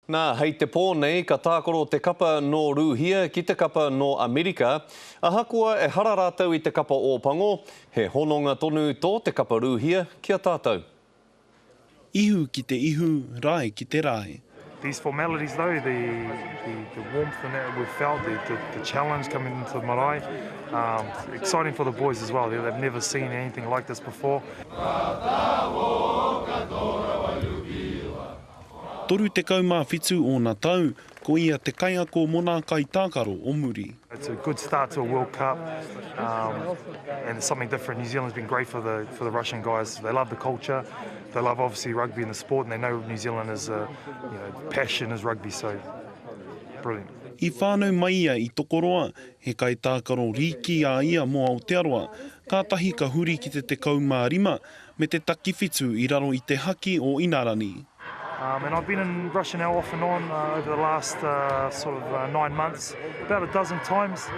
Nā, hei te pō nei ka tākaro te kapa nō Rūhia ki te kapa nō Amerika. Ahakoa ehara rātou i te kapa Ōpango, he hononga tonu tō te kapa Rūhia ki a tātou. Ihu ki te ihu, rae ki te rae. These formalities though, the, the, the warmth and that we've felt, the, the, the challenge coming into the marae, um, exciting for the boys as well. They've never seen anything like this before. 37 ōna tau, ko ia te kaiako mō nā kaitākaro o muri. It's a good start to a World Cup um, and it's something different. New Zealand's been great for the, for the Russian guys. They love the culture, they love obviously rugby and the sport and they know New Zealand is a, you know, passion is rugby, so brilliant. I whānau mai ia i Tokoroa, he kaitākaro rīki a ia mō Aotearoa, kātahi ka huri ki te 15, me te takiwhitu i raro i te haki o Inarani. Um, and I've been in Russia now off and on uh, over the last uh, sort of uh, nine months, about a dozen times.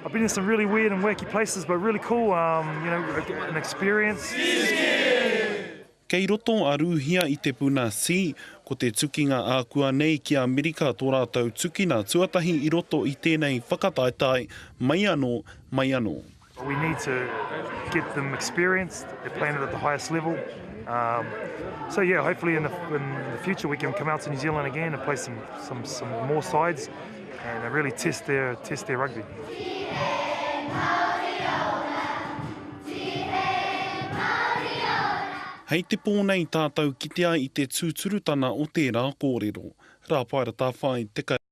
I've been in some really weird and wacky places, but really cool, um, you know, an experience. Kei roto a Rūhia i te puna C, ko te tukinga ākuanei ki Amerika tō rātou tukina tuatahi i roto i tēnei whakataetae mai anō, mai anō. We need to get them experienced, they're playing it at the highest level. Um, so yeah, hopefully in the, in the future we can come out to New Zealand again and play some, some, some more sides and really test their, test their rugby. Hei te pō nei tātou kitea i te tūturutana o tērā kōrero. Rāpaera Tāwhai, te.